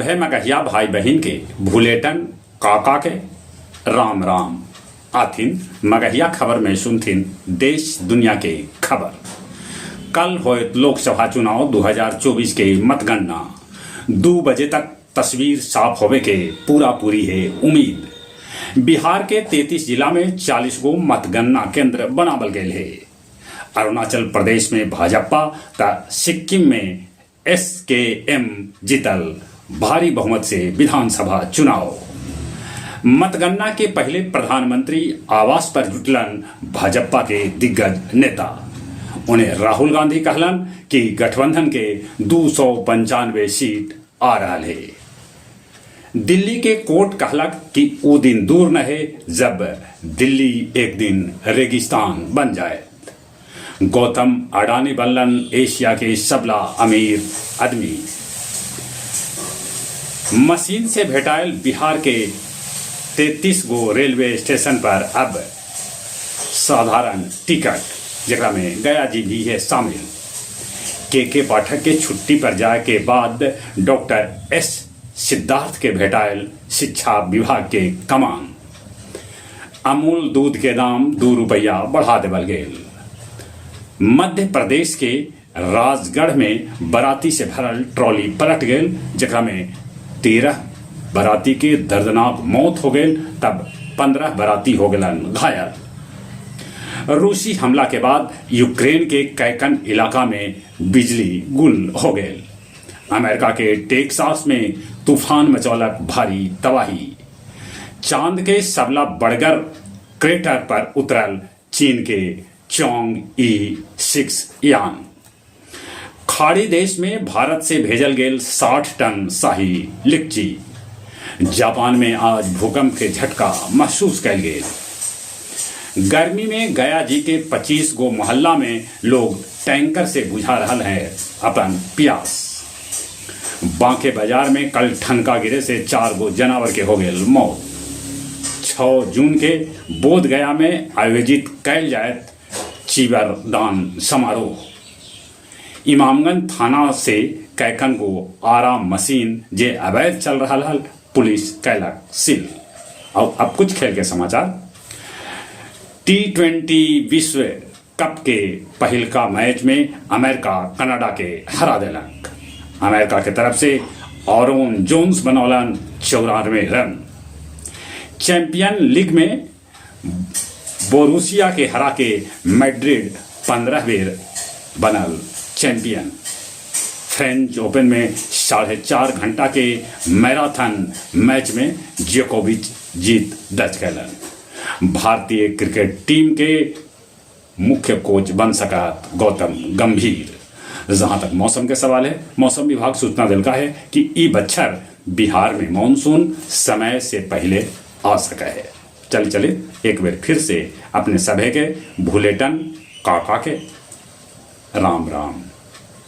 सभे मगहिया भाई बहिन के भुलेटन काका के राम राम। आथिन मगहिया खबर में सुनथिन देश दुनिया के खबर। कल होयत लोकसभा चुनाव 2024 के मतगणना। 2 बजे तक तस्वीर साफ होवे के पूरा पूरी है उम्मीद। बिहार के 33 जिला में 40 गो मतगणना केंद्र बनावल गेल हे। अरुणाचल प्रदेश में भाजपा त सिक्किम में एसकेएम जीतल भारी बहुमत से विधानसभा चुनाव। मतगणना के पहले प्रधानमंत्री आवास पर जुटलन भाजपा के दिग्गज नेता। उन्हें राहुल गांधी कहलन कि गठबंधन के 295 सीट आ रहल हे। दिल्ली के कोर्ट कहलक कि ऊ दिन दूर न हे जब दिल्ली एक दिन रेगिस्तान बन जाए। गौतम अडानी बनलन एशिया के सबला अमीर आदमी। मशीन से भेटायल बिहार के 33 गो रेलवे स्टेशन पर अब साधारण टिकट, जेकरा में गया जी भी है शामिल। के पाठक के छुट्टी पर जाए के बाद डॉक्टर एस सिद्धार्थ के भेटायल शिक्षा विभाग के कमान। अमूल दूध के दाम 2 रुपया बढ़ा देवल गेल। मध्य प्रदेश के राजगढ़ में बराती से भरल ट्रॉली पलट गेल, जेकरा में 13 बराती के दर्दनाक मौत हो गेल, तब 15 बराती हो गेलन घायल। रूसी हमला के बाद यूक्रेन के कैकन इलाका में बिजली गुल हो गेल। अमेरिका के टेक्सास में तूफान मचौलक भारी तबाही। चांद के सबला बड़गर क्रेटर पर उतरल चीन के चोंग ई 6 यान। खाड़ी देश में भारत से भेजल गेल 60 टन शाही लीची। जापान में आज भूकंप के झटका महसूस कयल गेल। गर्मी में गया जी के 25 गो मोहल्ला में लोग टैंकर से बुझा रहल है अपन प्यास। बांके बाजार में कल ठनका गिरे से 4 गो जनावर के हो गेल मौत। 6 जून के बोध गया में आयोजित कैल जायत चीवर दान समारोह। इमामगंज थाना से कैकन गो आरा मशीन जे अवैध चल रहा हल पुलिस कैलक सील। और अब कुछ खेल के समाचार। T20 विश्व कप के पहिलका मैच में अमेरिका कनाडा के हरा देलक। अमेरिका के तरफ से आरोन जोन्स बनौलन 94 रन। चैंपियन लीग में बोरुसिया के हरा के मैड्रिड 15 बेर बनल चैंपियन। फ्रेंच ओपन में 4.5 घंटा के मैराथन मैच में जोकोविच जीत दर्ज कैलन। भारतीय क्रिकेट टीम के मुख्य कोच बन सका गौतम गंभीर। जहां तक मौसम के सवाल है, मौसम विभाग सूचना दिलका है कि ई बच्छर बिहार में मानसून समय से पहले आ सका है। चल चले एक बार फिर से अपने सभे के भुलेटन काका के राम राम।